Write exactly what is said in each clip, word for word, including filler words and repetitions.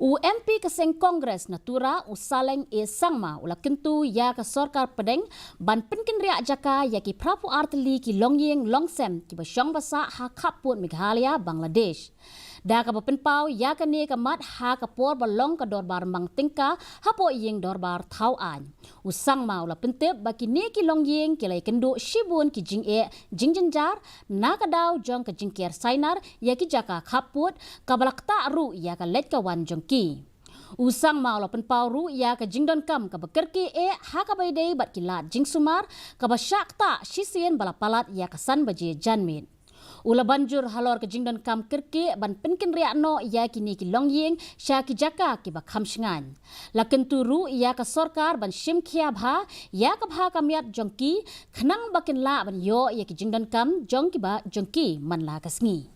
U MP ka seng Congress na Tura, u Saleng A Sangma, u la kyntu ïa ka sorkar pdeng ban pynkynriah jaka ïa ki phra phew ar tylli ki longïing longsem kiba shong basah ha khappud Meghalaya, Bangladesh. Da kaba pynpaw ïa kane ka mat ha ka por ba long ka dorbar mang tyngka hapoh ïing dorbar thaw aiñ, u Sangma u la pyntip ba kine ki longïing ki la ïakynduh shibun ki jingeh jingjynjar na ka daw jong ka jingker sainar ïa ki jaka khappud, kaba la ktah ruh ïa ka leit ka wan jong ki. U Sangma u la pynpaw ruh ïa ka jingdonkam kaba kyrkieh ha kaba ïadei bad ki lad jingsumar, kaba shah ktah shisien ba la palat ïa ka san baje janmiet. U la ban jur halor ka jingdonkam kyrkieh ban pynkynriah noh ïa kine ki longïing sha ki jaka kiba kham shngaiñ. La kyntu ruh ïa ka sorkar ban shim khia bha ïa ka bha ka miat jong ki, khnang ba kin lah ban ïoh ïa ki jingdonkam jong kiba jong ki man la ka sngi.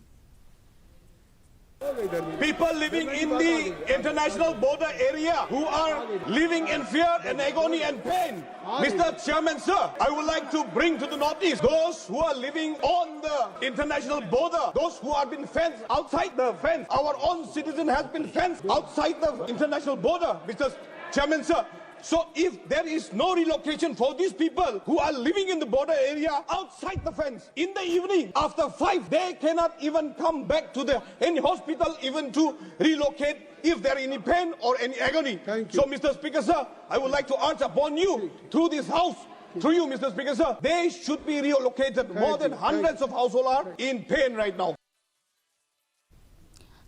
People living in the international border area who are living in fear and agony and pain. Mister Chairman, sir, I would like to bring to the Northeast those who are living on the international border, those who have been fenced outside the fence. Our own citizen has been fenced outside the international border, Mister Chairman, sir. So if there is no relocation for these people who are living in the border area outside the fence, in the evening after five, they cannot even come back to the any hospital even to relocate if there any pain or any agony. Thank So, you. Mister Speaker, sir, I would like to urge upon you through this house, through you, Mister Speaker, sir, they should be relocated. More than you. Thank hundreds of households are in pain right now.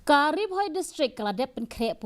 Ka Ri Bhoi District ka la dep pynkhreh pura